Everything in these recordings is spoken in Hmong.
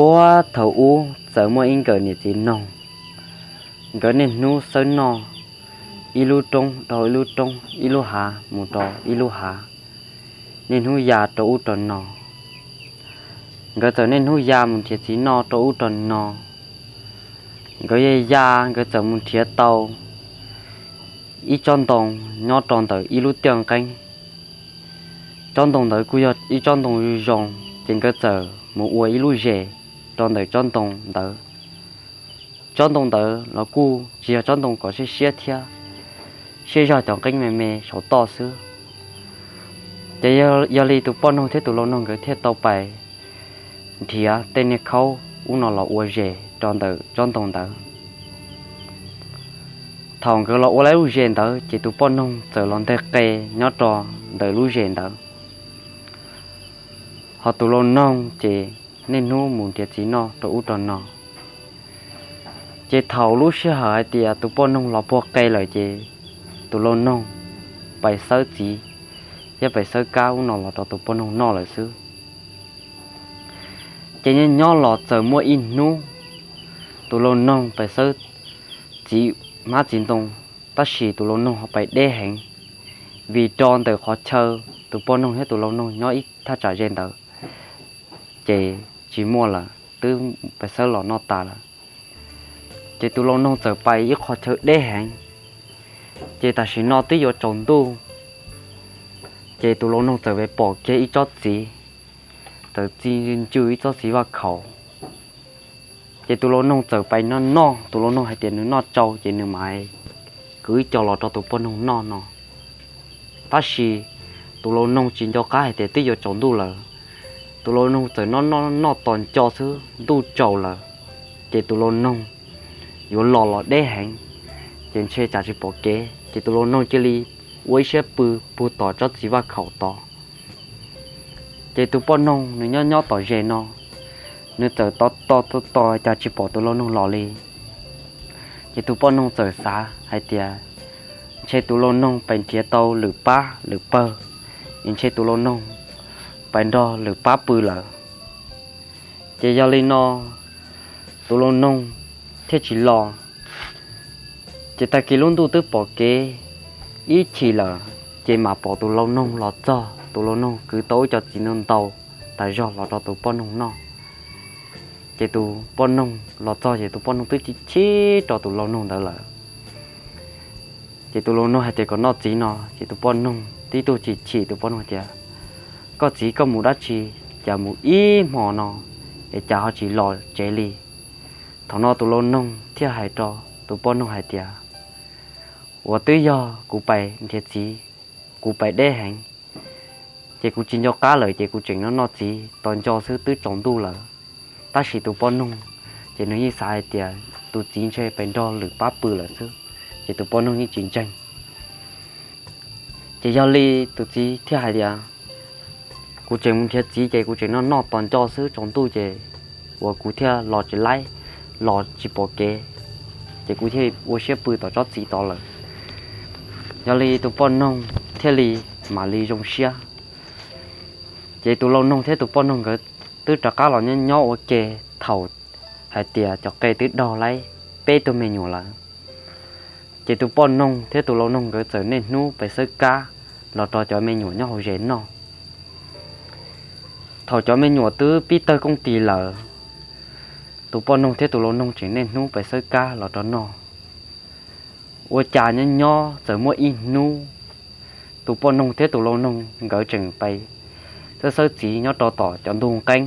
Puag thaum ub txawm muaj ib nkawm niam txiv noog, nkawd niaj hnub xawb noj ib lub roob rau ib lub roob, ib lub hav mus rau ib lub hav, niaj hnub ya rau ub rau no. Nkawd txawm niaj hnub ya mus nrhiav txiv noj rau ub rau no. Nkawd ya ya, nkawd txawm mus nrhiav tau ib tsob ntoo nyob rau ntawm ib lub tiaj nqeeb. Tsob ntoo ntawd kuj yog ib tsob ntoo zoo, ces nkawd txawm mus ua ib lub zes rau ntawm tsob ntoo ntawd. Tsob ntoo ntawd los kuj tsis yog tsob ntoo kom siab siab thiab, siab zog cov nqeeb me me saum toj xwb. Ces yog li tus poj noog thiab tus lau noog nkawd thiaj tau pais nrhiav tej niag khaub ub no los ua zes rau ntawm tsob ntoo ntawd. Thaum nkawd los ua lub zes ntawd ces tus poj noog txawm los nteg qe nyob rau ntawm lub zes ntawd, ho tus lau noog ces niaj hnub mus nrhiav txiv noj rau ub rau no. Ces thaum lub sij hawm hais tias tus poj noog los puag qe lawm ces tus lau noog pais xawb txiv thiab pais xawb kab ub no los rau tus poj noog noj lawm xwb. Ces nyob nyob los txawm muaj ib hnub tus lau noog pais xawb txiv hmab txiv ntoo, tab sis tus lau noog ho pais deb heev, vim rau ntawm qhov chaw tus poj noog thiab tus lau noog nyob ib thaj tsam ze ntawd ces tsis muaj lawm, twb pais xawb los noj tas lawm. Ces tus lau noog txawm pais ib qho chaw deb heev, ces tam sim no twb yuav tsaus ntuj, ces tus lau noog txawm pom kiag ib tsob txiv, txawm txi ncw ib tsob txiv vaj khaum. Ces tus lau noog txawm pais noj noj, tus lau noog hais tias nws noj tsau ces nws mam kwv coj los rau tus poj noog noj no. Tab sis tus lau noog tsis nco qab hais tias twb yuav tsaus ntuj lawm, tus lau noog txawm noj noj noj tos nco xwb ntuj tsaus lawm, ces tus lau noog yuav los los deb heev, ces ntshe tsam tsis pom kev ces tus lau noog cia li ua ib siab pw puag tom tsob txiv vaj khaum tod. Ces tus poj noog nws nyob nyob tom zes no, nws txawm tos tos tos tos cas tsis pom tus lau noog los li. Ces tus poj noog txawm xav hais tias ntshe tus lau noog pais nrhiav tau lwm pab lwm pawg, es ntshe tus lau noog pais nrog lwm pab pw lawm. Ces yog li no tus lau noog thiaj tsis los. Ces tag kis lub ntuj twb pom kev ib chim lawm, ces mam pom tus lau noog los txog, tus lau noog kwv tau ib co txiv ntau ntau tas zog los rau tus poj noog noj. Ces tus poj noog los txog ces tus poj noog twb chim chim rau tus lau noog ntawd lawm. Ces tus lau noog hais tias kom noj txiv no, ces tus poj noog tib tug chim chim, tus poj noog tias, koj txiv koj mus dab tsi, cas mus ib hmo no es cas ho tsis los tsev li. Thaum no tus lau noog thiaj hais rau tus poj noog hais tias, uas twb yog kuv pais nrhiav txiv, kuv pais deb heev, ces kuv tsis nco qab lawm ces kuv tseem noj noj txiv tos nco xwb twb tsaus ntuj lawm. Tab sis tus poj noog ces nws yeej xav hais tias tus txiv ntshe pais nrog lwm pab pw lawm xwb, ces tus poj noog yeej tsis ntseeg. Ces yog li tus txiv thiaj hais tias, kuv tseem mus nrhiav txiv ces kuv tseem noj noj tos nco xwb tsaus ntuj ces uas kuv thiaj los tsis laib, los tsis pom kev, ces kuv thiaj ua siab pw tom tsob txiv tod lawm. Yog li tus poj noog thiaj li mam li zoo siab. Ces tus lau noog thiab tus poj noog nkawd twb rov qab los nyob nyob ua ke thaum hais tias cov qe twb daug laib peb tug me nyuam lawm. Ces tus poj noog thiab tus lau noog nkawd txawm niaj hnub pais xawb kab los rau cov me nyuam nyob hauv zes noj. Thaum cov me nyuam twb pib tawg kooj tis lawm, tus poj noog thiab tus lau noog tseem niaj hnub pais xawb kab los rau noj. Ua cas nyob nyob txawm muaj ib hnub, tus poj noog thiab tus lau noog nkawd tseem pais xawb xawb txiv nyob rau tom cov ntug nqeeb.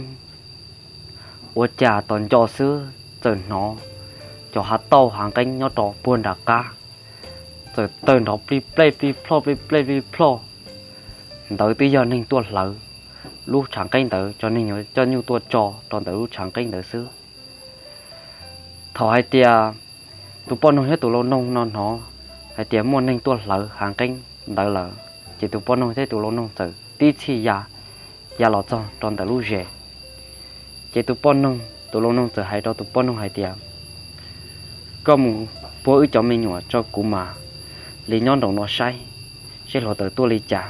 Ua cas tos nco xwb txawm hnov cov hav tauj hav nqeeb nyob rau puag nram qab txawm tawg nrov plig plej plig ploj plig plej plig ploj. Ntawd twb yog neeg tuaj hlawv lub tshav nqeeb ntawd, tso neeg yuav coj nyuj tuaj tso rau ntawm lub tshav nqeeb ntawd xwb. Thaum hais tias tus poj noog thiab tus lau noog no hnov hais tias muaj neeg tuaj hlawv hav nqeeb ntawd lawm, ces tus poj noog thiab tus lau noog txawm tib txhij ya, ya los txog rau ntawm lub zes. Ces tus poj noog, tus lau noog txawm hais rau tus poj noog hais tias, koj mus puag wb cov me nyuam tso kuv mam li nyob nraum no saib, seb hluav taws tuaj li cas.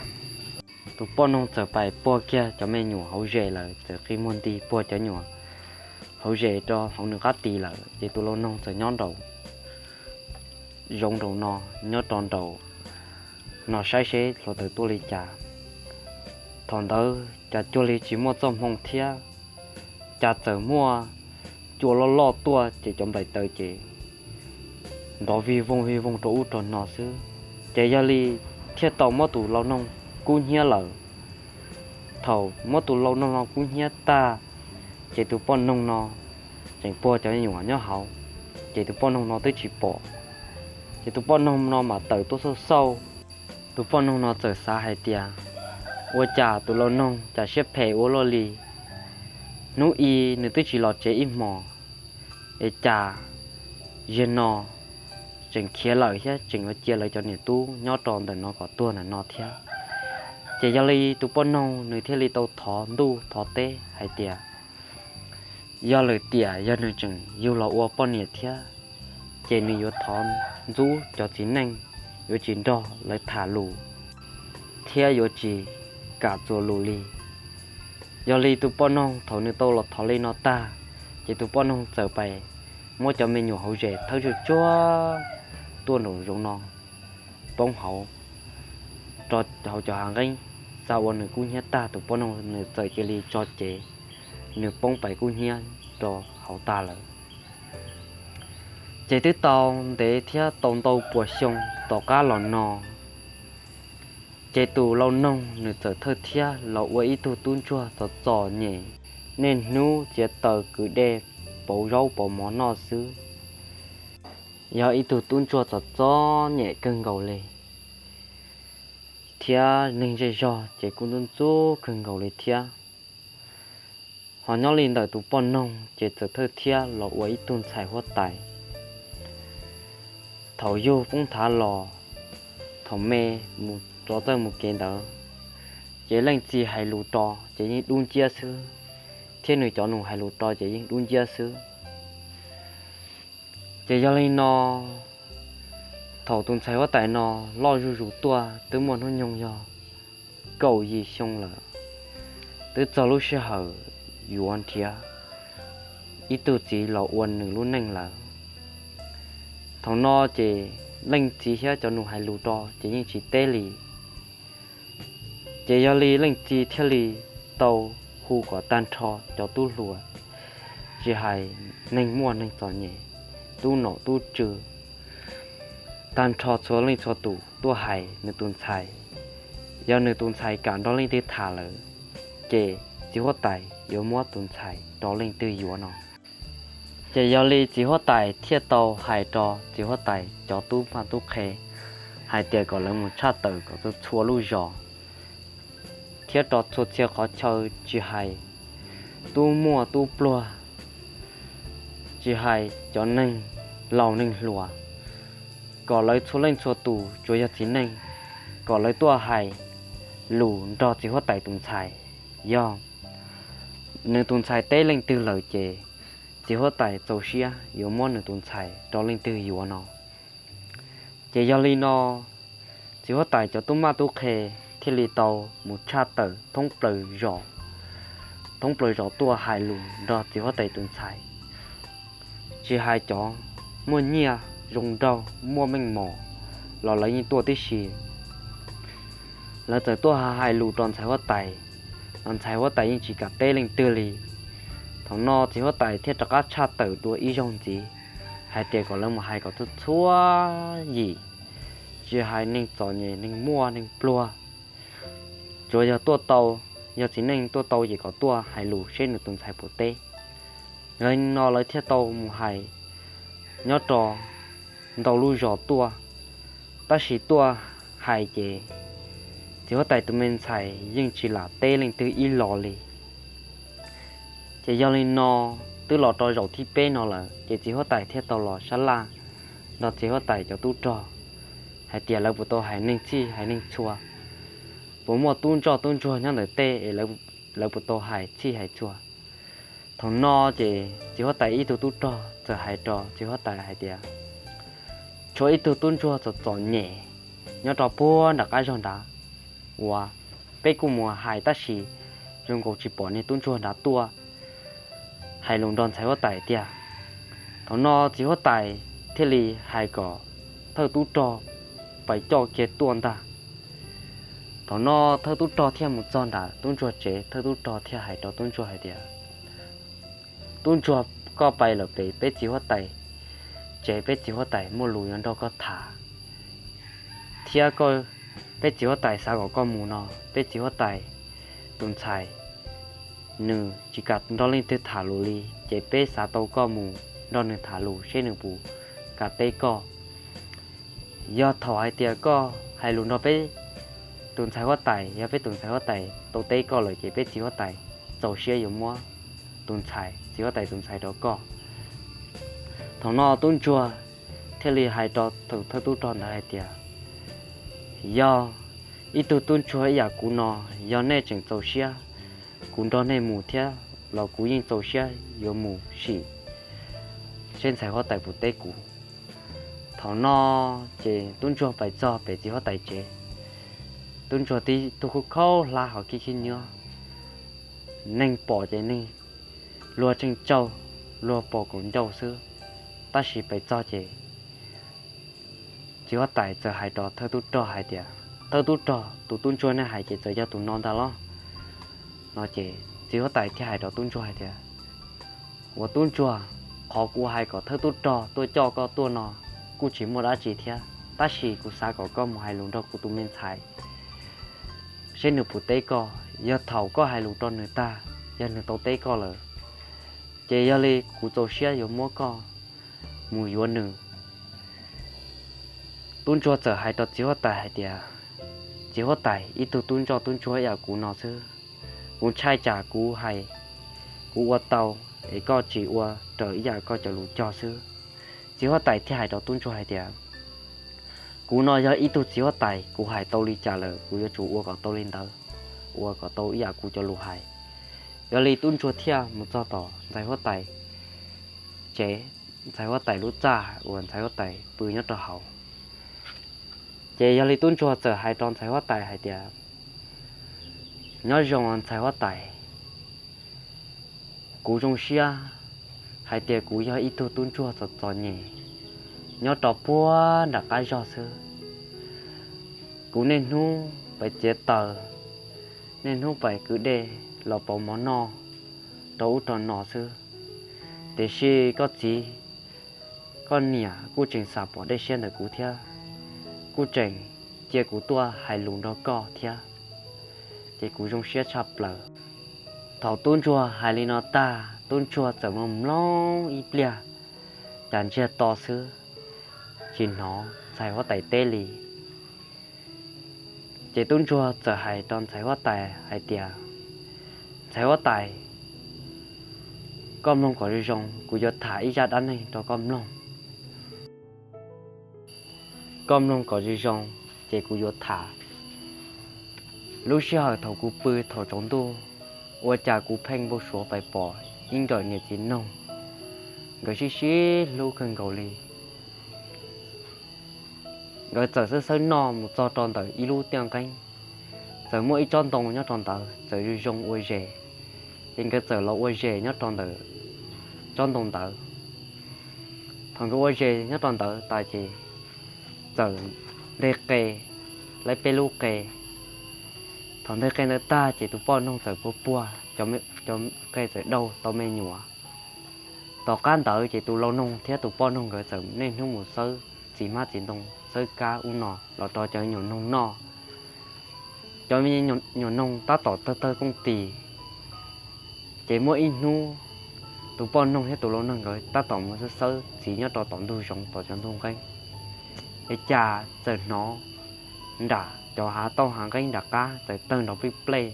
Tus poj noog txawm pais puag kiag cov me nyuam hauv zes lawm, txawm qi muag nti puag cov nyuam hauv zes rau hauv nws qab tis lawm, ces tus lau noog txawm nyob nraum zoov nraum no, nyob rau nraum no saib seb hluav taws tuaj li cas. Thaum ntawd cas cuag li tsis muaj txoj hmoo thiab, cas txawm muaj cua loj loj tuaj ces cov nplaim taws ces nrov vij voog vij voog rau ub rau no xwb. Ces yog li thiaj tau muab tus lau noog kub hnyiab lawm. Thaum muab tus lau noog no kub hnyiab tag, ces tus poj noog no tseem puag cov me nyuam nyob hauv, ces tus poj noog no twb tsis pom. Ces tus poj noog no mam tawm tuaj xauj xauj. Tus poj noog no txawm xav hais tias, ua cas tus lau noog cas siab phem ua luaj li, hnub i nws twb tsis los tsev ib hmos, es cas zaum no tseem khiav lawm thiab tseem yuav cia lawv cov niam tub nyob rau ntawm no kom tuag ntawm no thiab. Ces yog li tus poj noog nws thiaj li tau thov ntuj thov teb hais tias, yog lwm tiam yog nws tseem yug los ua poj niam thiab, ces nws yuav thov ntxub cov txiv neej, yuav tsis nrog lawv tham lus thiab yuav tsis kam txuas lus li. Yog li tus poj noog thaum nws tau los thov li no tag, ces tus poj noog txawm pais muab cov me nyuam hauv zes thawb tsuag tsuag tuaj nraum zoov no poob hauv, rau hauv cov hav nqeeb. Txog uas nws kub hnyiab tag, tus poj noog nws txawm cia li tso cev, nws poob pais kub hnyiab rau hauv tag lawm. Ces twb tau ntev thiab tau ntau puas xyoo tom qab los no, ces tus lau noog nws txawm thawj thiab los ua ib tug tub ntsuag txom txom nyem, niaj hnub txiav taws kwv dej pauv zaub pauv mov noj xwb. Yog ib tug tub ntsuag txom txom nyem kawg nkaus li, thiab neeg zej zog ces kuj ntxub ntxub kawg nkaus li thiab. Ho nyob li ntawm tus poj noog ces txawm thawj thiab los ua ib tug ntxhais huab tais. Thaum yug poob thav los, thaum me mus rov txawj mus kev ntawd, ces leej txiv hais lus rau ces yeej dub nciab xwb, thiab nws cov nus hais lus rau ces yeej dub nciab xwb. Ces yog li no, thaum tus ntxhais huab tais no loj zuj zus tuaj twb muaj hnub nyoog yog kaum yim xyoo lawm, twb txog lub sij hawm yuav nrhiav ib tug txiv los ua nws lub neej lawm. Thaum no ces leej txiv thiab cov nus hais lus rau ces yeej tsis teb li. Ces yog li leej txiv thiaj li tau hu kom tag nrho cov tub hluas, tsis hais neeg muaj neeg txom nyem, tub nom tub tswv, tag nrho txhua leej txhua tus tuaj hais nws tus ntxhais. Yog nws tus ntxhais kam nrog leej twg tham lawm, ces txiv huab tais yuav muab tus ntxhais rau leej twg yuav no. Ces yog li txiv huab tais thiaj tau hais rau txiv huab tais cov tub maj tub qhe hais tias kom lawv mus tshaj tawm kom txhua txhua lub zos thiab rau txhua txhia qhov chaw, tsis hais tub muaj tub pluag, tsis hais cov neeg laus neeg hluas, kom lawv txhua leej txhua tus tsuas yog txiv neej, kom lawv tuaj hais lus nrog txiv huab tais tus ntxhais. Yog nws tus ntxhais teb leej twg lawm ces txiv huab tais txaus siab yuav muab nws tus ntxhais rau leej twg yuav no. Ces yog li no, txiv huab tais cov tub maj tub qhe thiaj li tau mus tshaj tawm thoob plaws zos, thoob plaws zos tuaj hais lus nrog txiv huab tais tus ntxhais. Tsis hais cov muaj nyiaj zoo nraug muaj meej mom los lawv yeej tuaj tib si. Lawv txawm tuaj hais lus rau ntxhais huab tais, los ntxhais huab tais yeej tsis kam teb leej twg li. Thaum no txiv huab tais thiaj rov qab tshaj tawm dua ib zaug ntxiv hais tias kom lawv mus hais kom txhua txhua yim, tsis hais neeg txom nyem neeg muaj neeg pluag, tsuas yog tuaj tau, yog txiv neej tuaj tau ces kom tuaj hais lus seb nws tus ntxhais puas teb. Yog li no lawv thiaj tau mus hais nyob rau ntau lub zos tuaj, tab sis tuaj hais ces txiv huab tais tus me ntxhais yeej tsis lam teb leej twg ib los li. Ces yog li no, twb los rau zaum thib peb no lawm ces txiv huab tais thiaj tau los sab laj nrog txiv huab tais cov tub rog hais tias lawv puas tau hais neeg txhij hais neeg txhua, puas muaj tub ntsoj tub ntsuag nyob ntawm tej es lawv puas tau hais txhij hais txhua. Thaum no ces txiv huab tais ib tug tub rog txawm hais rau txiv huab tais hais tias, tshuav ib tug tub ntsuag txom txom nyem nyob rau puag nram qab zog nrad uas peb kuj mus hais tab sis zoo nkaus tsis pom niag tub ntsuag nrad tuaj. hais lus nrog ntxhais huab tais tiag. Thaum no txiv huab tais thiaj li hais kom thawj tub rog pais coj kiag tuaj ntag. Thaum no thawj tub rog thiaj mus txog nram tub ntsuag tsev, thawj tub rog thiaj hais rau tub ntsuag hais tias, Tub ntsuag, koj pais lawm pem peb txiv huab tais tsev, peb txiv huab tais muaj lus yuav nrog koj tham, thiab koj, peb txiv huab tais xav kom koj mus no, peb txiv huab tais tus ntxhais nws tsis kam nrog leej twg tham lus li, ces peb xav tau koj mus nrog nws tham lus seb nws puas kam teb koj. Yog thaum hais tias koj hais lus nrog peb tus ntxhais huab tais, yog peb tus ntxhais huab tais tau teb koj lawm ces peb txiv huab tais txaus siab yuav muab tus ntxhais, txiv huab tais tus ntxhais rau koj. Thaum no tub ntsuag thiaj li hais rau tus thawj tub rog ntawd hais tias, Yog ib tug tub ntsuag ib yam kuv no, yog nej tseem txaus siab kuv nrog nej mus thiab los kuv yeej txaus siab yuav mus sim seb ntxhais huab tais puas teb kuv. Thaum no ces tub ntsuag pais txog pem txiv huab tais tsev. Tub ntsuag tib tug khaub khaub hlab ho khib khib nyiab, neeg pom ces neeg luag tseem tsaug, luag pom kaum ncauj xwb. Tab sis pais txog ces txiv huab tais txawm hais rau thawj tub rog hais tias, Thawj tub rog, tus tub ntsuag nej hais ces txawm yog tus no ntag los? No ces txiv huab tais thiaj hais rau tub ntsuag hais tias, Ua tub ntsuag, qhov kuv hais kom thawj tub rog tuaj coj koj tuaj no kuj tsis muaj dab tsi thiab, tab sis kuv xav kom koj mus hais lus nrog kuv tus me ntxhais seb nws puas teb koj. Yog thaum koj hais lus rau nws tag, yog nws tau teb koj lawm, ces yog li kuv txaus siab yuav muab koj mus yuav nws. Tub ntsuag txawm hais rau txiv huab tais hais tias, Txiv huab tais, ib tug tub ntsoj tub ntsuag ib yam kuv no xwb, kuv ntshai tsam kuv hais, kuv ua tau es koj tsis ua raws ib yam koj cov lus cog xwb. Txiv huab tais thiaj hais rau tub ntsuag hais tias, Kuv no yog ib tug txiv huab tais, kuv hais tau li cas lawm kuv yuav tsum ua kom tau li ntawd, ua kom tau ib yam kuv cov lus hais. Yog li tub ntsuag thiaj mus txog tom ntxhais huab tais tsev, ntxhais huab tais lub txaj uas ntxhais huab tais pw nyob rau hauv. Ces yog li tub ntsuag txawm hais rau ntxhais huab tais hais tias, Nyob zoo ntxhais huab tais, kuv zoo siab hais tias kuv yog ib tug tub ntsuag txom txom nyem nyob rau puag nram qab zog xwb. Kuv niaj hnub pais txiav taws, niaj hnub pais kwv dej los pauv mov noj rau ub rau no xwb. Tiam sis koj txiv koj niam kuj tseem xam pom dej siab ntawm kuv thiab, kuj tseem cia kuv tuaj hais lus nrog koj thiab, ces kuv zoo siab tshaj plaws. Thaum tub ntsuag hais li no tag, tub ntsuag txawm mus mloog ib pliag, cas ntsiag to xwb, tsis hnov ntxhais huab tais teb li. Ces tub ntsuag txawm hais rau ntxhais huab tais hais tias, Ntxhais huab tais, koj mloog kom zoo zoo, kuv yuav tham ib zaj dab neeg rau koj mloog. Koj mloog kom zoo zoo, ces kuv yuav tham. Lub sij hawm thaum kuv pw thaum tsaus ntuj, ua cas kuv pheej npau suav pais pom ib nkawm niam txiv noog, nkawd sib sib hlub kawg nkaus li. Nkawd txawm xawb xawb noj mus txog rau ntawm ib lub tiaj nqeeb, txawm muaj ib tsob ntoo nyob rau ntawd txawm zoo zoo ua zes, ces nkawd txawm los ua zes nyob rau ntawm tsob ntoo ntawd. Thaum nkawd ua zes nyob rau ntawd tas ces txawm nteg qe, lawv peb lub qe. Thaum nteg qe ntawd tag ces tus poj noog txawm puag puag, cov qe txawm dauj tau me nyuam. Tom qab ntawd ces tus lau noog thiab tus poj noog nkawd txawm niaj hnub mus xawb txiv hmab txiv ntoo, xawb kab ub no los rau cov me nyuam noog noj. Cov me nyuam noog tab tom tawg tawg kooj tis, ces muaj ib hnub tus poj noog thiab tus lau noog nkawd tab tom mus xawb xawb txiv nyob rau tom ntug zoov tom cov ntug nqeeb, es cas txawm hnov nram cov hav tauj hav nqeeb nram qab txawm tawg nrov plij plej.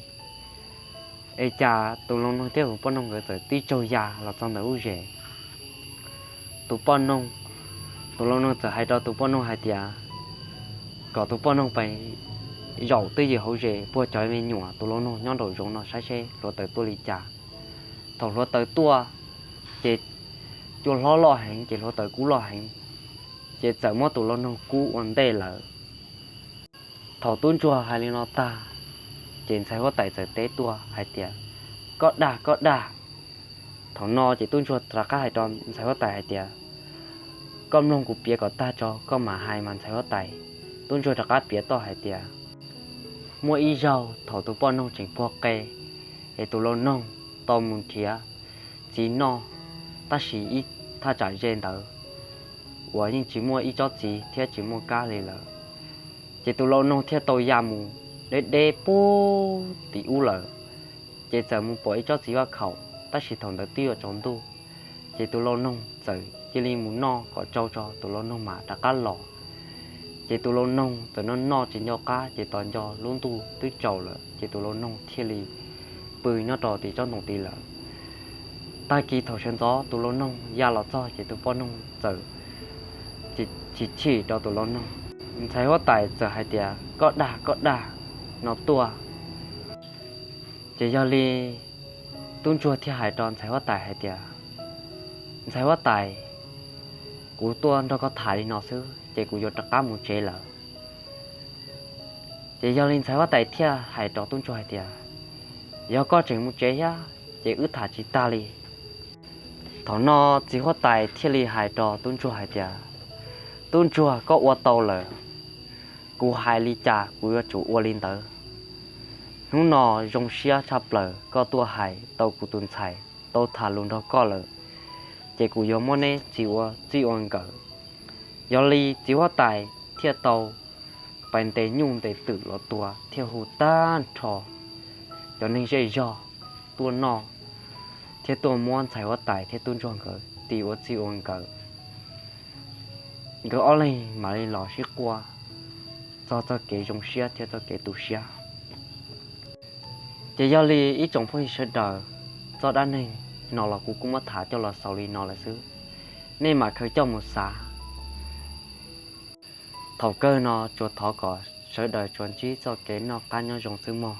Es cas tus lau noog thiab tus poj noog nkawd txawm tib tsaug ya los txog ntawm lub zes. Tus poj noog, tus lau noog txawm hais rau tus poj noog hais tias kom tus poj noog pais zaum twj ywm hauv zes puag cov me nyuam tus lau noog nyob nraum zoov no saib seb hluav taws tuaj li cas. Thaum hluav taws tuaj ces cua hlob loj heev ces hluav taws kub loj heev, ces txawm muab tus lau noog kub ua ntej lawm. Thaum tub ntsuag hais li no tag, ces ntxhais huab tais txawm teb tuaj hais tias, Koj dag, koj dag, Thaum no ces tub ntsuag rov qab hais rau ntxhais huab tais hais tias, koj mloog kuv piav kom tag tso koj mam hais mas ntxhais huab tais. Tub ntsuag rov qab piav toj hais tias, muaj ib zaug thaum tus poj noog tseem puag qe, es tus lau noog tau mus nrhiav txiv noj, tab sis ib thaj tsam ze ntawd uas yeej tsis muaj ib tsob txiv thiab tsis muaj kab li lawm. Ces tus lau noog thiaj tau ya mus deb deb puag tim ub lawm, ces txawm mus pom ib tsob txiv vaj khaum, tab sis thaum ntawd twb yuav tsaus ntuj. Ces tus lau noog txawm cia li mus noj kom tsau tso tus lau noog mam rov qab los. Ces tus lau noog txawm noj noj tsis nco qab, ces tos nco lub ntuj twb tsaus lawm, ces tus lau noog thiaj li pw nyob rau tim tsob ntoo tid lawm. Tag kis thaum sawv ntxov tus lau noog ya los txog ces tus poj noog txawm chim chim rau tus lau noog. Ntxhais huab tais txawm hais tias, koj dag koj dag no tuaj. Ces yog li tub ntsuag thiaj hais rau ntxhais huab tais hais tias, ntxhais huab tais, kuv tuaj nrog koj tham li no xwb ces kuv yuav rov qab mus tsev lawm. Ces yog li ntxhais huab tais thiaj hais rau tub ntsuag hais tias, yog koj tseem mus tsev thiab ces wb tham tsis tag li. Thaum no txiv huab tais thiaj li hais rau tub ntsuag hais tias, tub ntsuag, koj ua tau lawm, kuv hais li cas kuv yuav tsum ua li ntawd. Hnub no zoo siab tshaj plaws koj tuaj hais tau kuv tus ntxhais tau tham lus nrog koj lawm, ces kuv yuav muab neb txis ua txij ua nkawm. Yog li txiv huab tais thiaj tau pais ntes nyuj ntes twm los tua thiaj hu tag nrho cov neeg zej zog tuaj noj thiab tuaj muab ntxhais huab tais thiab tub ntsuag nkawd txis ua txij ua nkawm. Nkawd ob leeg mam li los sib quaj txog txoj kev zoo siab thiab txoj kev tu siab. Ces yog li ib tsoom phooj ywg sawv daws, txoj dab neeg no los kuv kuj muab tham coj los xaus li no lawm xwb, nej mam khaws coj mus xav. Thaum kawg no tsuas thov kom sawv daws tsuas ntsib txoj kev noj qab nyob zoo xwb mog.